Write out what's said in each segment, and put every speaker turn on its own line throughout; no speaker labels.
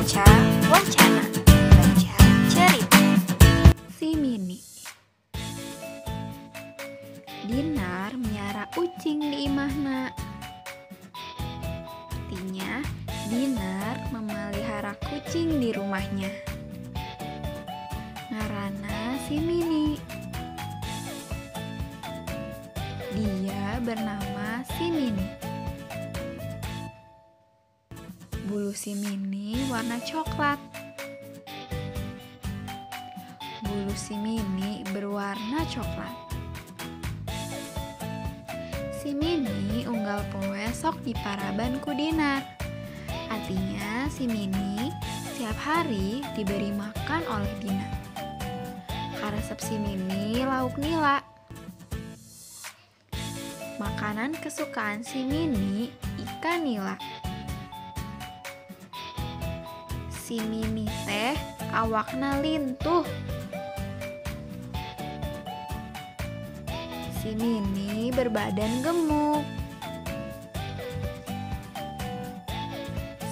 Baca wacana, baca cerita.
Si Mini. Dinar miara ucing di imahna. Artinya, Dinar memelihara kucing di rumahnya. Ngaranna si Mini. Dia bernama si Mini. Bulu si Mini warna coklat. Bulu si Mini berwarna coklat. Si Mini unggal poe sok diparaban ku Dinar. Artinya si Mini setiap hari diberi makan oleh Dinar. Karesep si Mini lauk nila. Makanan kesukaan si Mini ikan nila. Si Mini teh awakna lintuh. Si Mini berbadan gemuk.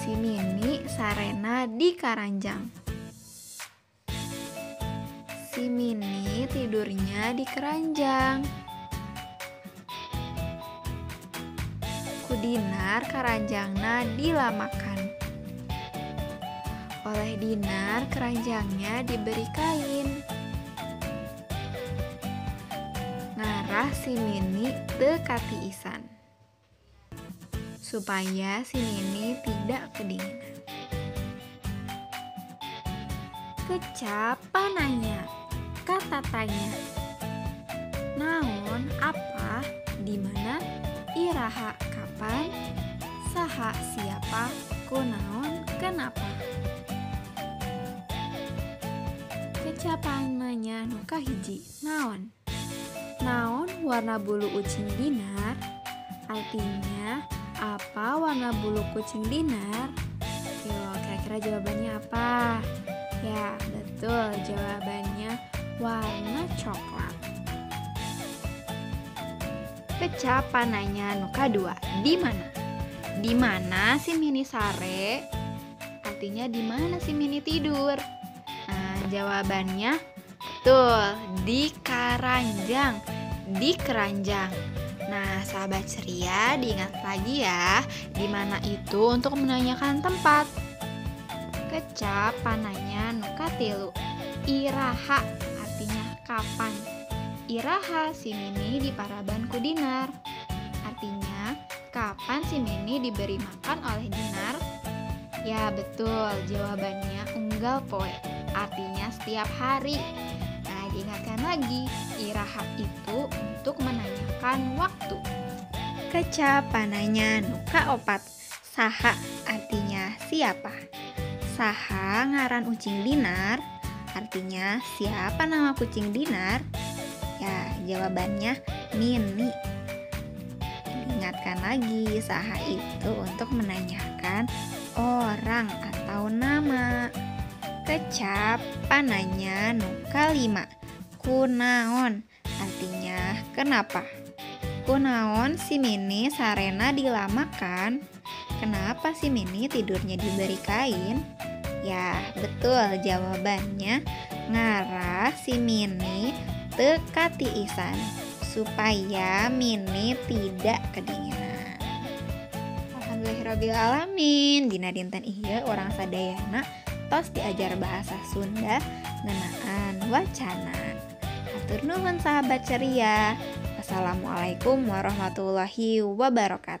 Si Mini sarena di karanjang. Si Mini tidurnya di keranjang. Ku Dinar karanjangna dilamakan. Oleh Dinar keranjangnya diberi kain. Ngarah si Mini teu katiisan, supaya si Mini tidak kedinginan. Kecap pananya, kata tanya. Naon, apa, di mana, iraha, kapan, saha, siapa, kunaon, kenapa. Kecap pananya nu kahiji, naon. Naon warna bulu ucing Dinar? Artinya, apa warna bulu kucing Dinar? Yo, kira-kira jawabannya apa? Ya, betul, jawabannya warna coklat. Kecap pananya nu kadua, di mana? Di mana si Mini sare? Artinya di mana si Mini tidur? Nah, jawabannya betul, di karanjang. Di keranjang. Nah, sahabat ceria, diingat lagi ya, di mana itu untuk menanyakan tempat. Kecap pananya nu katilu, iraha, artinya kapan. Iraha si Mini diparaban ku Dinar. Artinya, kapan si Mini diberi makan oleh Dinar? Ya, betul, jawabannya unggal poe, artinya setiap hari. Nah, diingatkan lagi, iraha itu untuk menanyakan waktu.
Kecap pananya nu kaopat, saha, artinya siapa. Saha ngaran ucing Dinar, artinya siapa nama kucing Dinar? Ya, jawabannya Mini. Diingatkan lagi, saha itu untuk menanyakan orang atau nama. Kecap pananya nu kalima, kunaon, artinya kenapa. Kunaon si Mini sarena dilamakan? Kenapa si Mini tidurnya diberi kain? Ya, betul, jawabannya ngarah si Mini teu katiisan, supaya Mini tidak kedinginan. Alhamdulillahirabbil alamin. Dina dinten ieu urang sadayana tos diajar bahasa Sunda ngeunaan wacana. Hatur nuhun sahabat ceria. Wassalamualaikum warahmatullahi wabarakatuh.